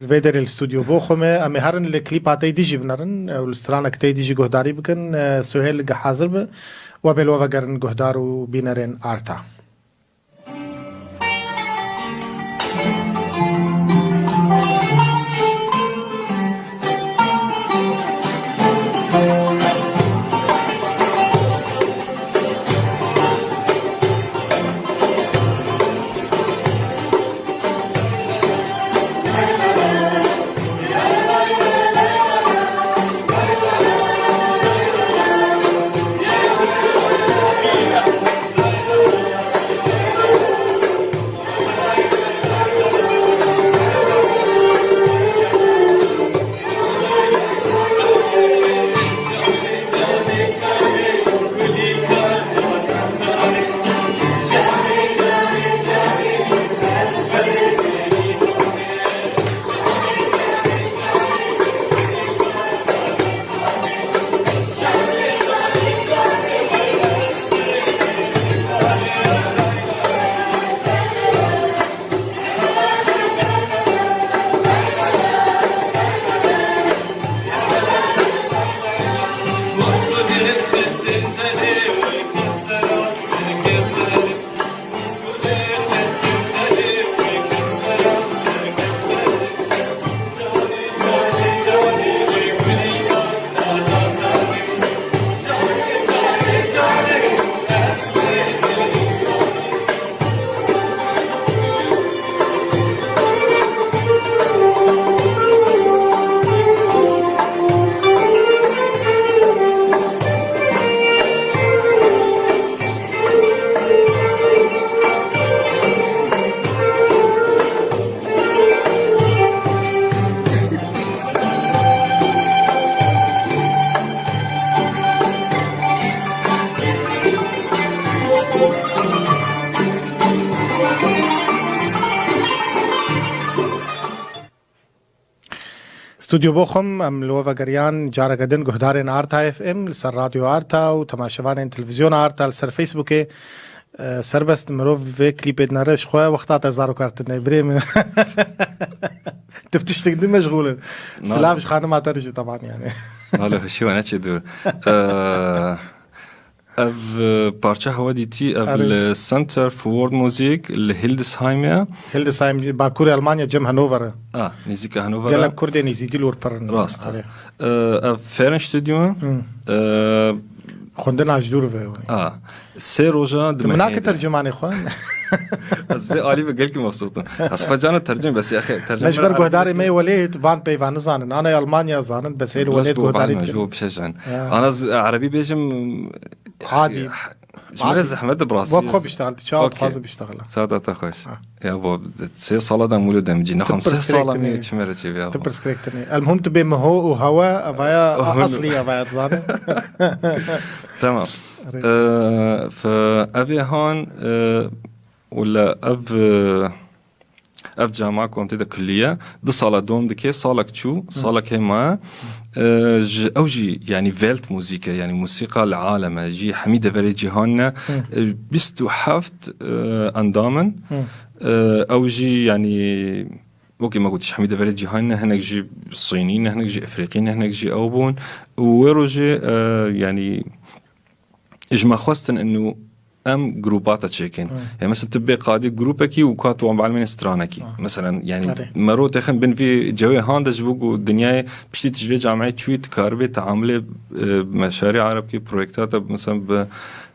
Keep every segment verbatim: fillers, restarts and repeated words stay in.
Li vê derê li stûdyo Boxumê, em ê herin li klîpa tey dî jî binerin, ew li stranek tey dî jî guhdarî bikin. E, Suhêl, geh hazir be, we bê li we vegerin guhdar û bînerên Arta. Stûdyo Boxum, em li we vegeriyan careke din guhdarên Arta F M li ser Radyo Arta û temaşevanên Televîzyona Arta li ser Facebookê. E, serbest mirov vê klîpê dinere, ji xwe wexta te zarokar tune, birê min. Tu bi tiştek din meşxûl in. Silav ji xanima te re jî teban yani. Nale hişê we neçê dûr. E, Ev, e, parça hewe dîtî, ev Erê. li Center for World Music li Hildesheim e. Hildesheim, bakurê Almanya, cem Hannover e. Ah, nêzîka Hannover e. Gelek Kurdên Êzîdî li wir pir in. Rast e. Erê. E, ev Fernstudio e. Hmm. E, Xwendina ji dûr ve. Ah, sê roja di Tu mehê minake de. tercümanê xwe? Ez vê alî ve gelkî mebsût im. Ez xwe cana tercim, bes ya xê, tercim Ne ji ber guhdarê me welêt van peyva nizanin. Ana Almanya zanin, bes hê li Biraz welêt bu guhdarî bahane, dikin. Ju bişeşan. Ya. Ana z-, erebî bêjim, Adî. Ji me re zehmet de bi rastî. Wek xwe biştexil, tu çawa Okey. dixwaze biştexile. Saeta te xweş. Ha. Ya bo, sê sala da mûlo demcî. Nexwem Tu sê sala pirsgirêk me dinê. çi me re çêbiya. Tu pirsgirêk dinê. Elmuhim tu bê miho û hewe, evaya Oh, hulu. eslî evaya dizane. Tamam. Erê. Ee, fe, ev ê han, ee, wala ev, ee, Ev cama ku em tê de kulliye, du sala dom dike, salek çû, salek hê maye. E, ji ew jî, yanî Weltmusik e, yanî musîqa li alem e, jî hemî deverê cîhan ne. E, bîst û heft, e, endam in. E, ew jî, yanî, wekî me got, ji hemî deverê cîhan ne, hinek jî Sînî ne, hinek jî Efrîqî ne, hinek jî ew bûn. Û wê rojê, e, yanî, ji me xwestin inu em grûpa te çêkin. Hmm. Ya mesela tu bê qadî grûpekî û ka tu wan bielmêne stranekî. Hmm. Mesela, yani, Erê. mero te xin bin vî cewê han de ji bo ku dinyayê piştî tu ji vê camiê çûyî, tu karibê teamulê, e, meşarî erebkî, proyekta te, mesela, bi,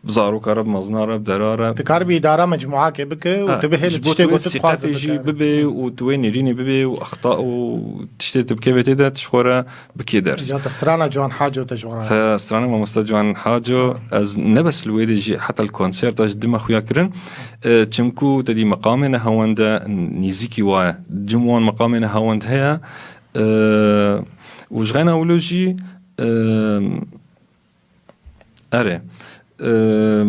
bi zaroka re, bi mezina re, bi dera re. Tu karibî îdara mecmuakê bike û Ha, tu bihê ji li bo tiştê tu wê ku tu dixwaze sîqetê jî bike. bibe û tu wê nêrînê bibe û exta û tiştê tu bikevê tê de, tu ji xwe re bikê ders. Ya te strana Ciwan Haco te ji wan re. Fe strana mamoste Ciwan Haco, Ha. ez ne bes li wê de jî heta li konserta jî dima xuya kirin. E, çimku te dî meqamê nehewend e, nîzîkî waye. Cim wan meqamê nehewend heye. E, û ji xeyna wilo jî, e, Erê. Eee,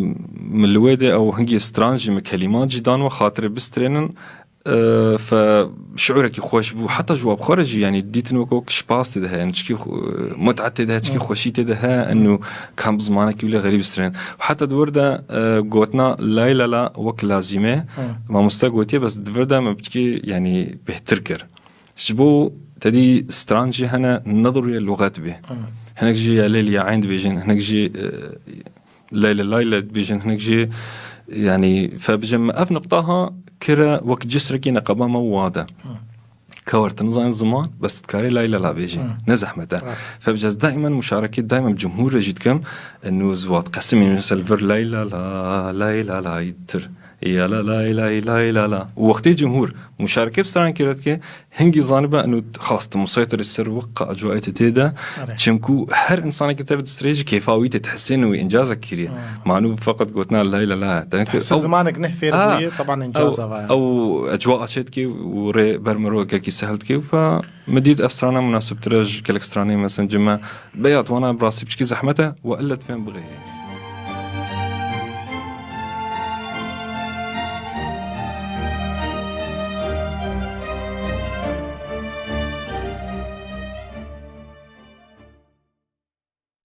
min li wê de ew hingî stran jî, min kelîman jî dan we, xatirê bistrênin. Eee, fe şiûrekî xweş bû. Heta ji we bi xwe re jî, yanî dîtin wek wek spas tê de heye, yani çikî xwe-, mut'e tê de heye, çikî Hı. xweşî tê de heye, eno kam bi zimanekî wile xerîb bistrênin. Heta di wir de, eee, gotina lay lala wek lazîm e. Hı. Mamoste gotiye, bes di vir de min piçkî, yanî bêhtir kir. Ji bo tedî stran jî hene ne dirûye luxet bê. Hinek jî ya lêl ya eyn dibêjin, hinek jî e, leyla layla dibêjin, hinek jî yanî febijim ev nuqta ha kire wek cisrekî neqeba me wade. Kewer tu nizanin ziman, bes tu dikarî layla la bêjî. Ne zehmet e. Febicez daimen muşareke daima bi cumhur re jî dikim. Enu ziwat qesimî misel vir layla la, layla la tir. Ya la lay lay lay la la. Û wextê cumhur muşareke bi stran kire dike, hingî zanibe enu xas tu musaytir ser wek qa ecwaetê tê de. Çimku her insanekî tev distrê jî kêfa wî tê dihesên wî incazek kiriye. Manu feqet gotina lay la la. Hisi zimanek neh fêr bûye, taban incaza va. Ew ecwa açê dike û rê ber mirokekî sehil dike. Fa min dît ev strana munasibtir e ji gelek stranê, mesela cime. Beyat wana bi rastî piçkî zehmet e û elle difên bixêrî.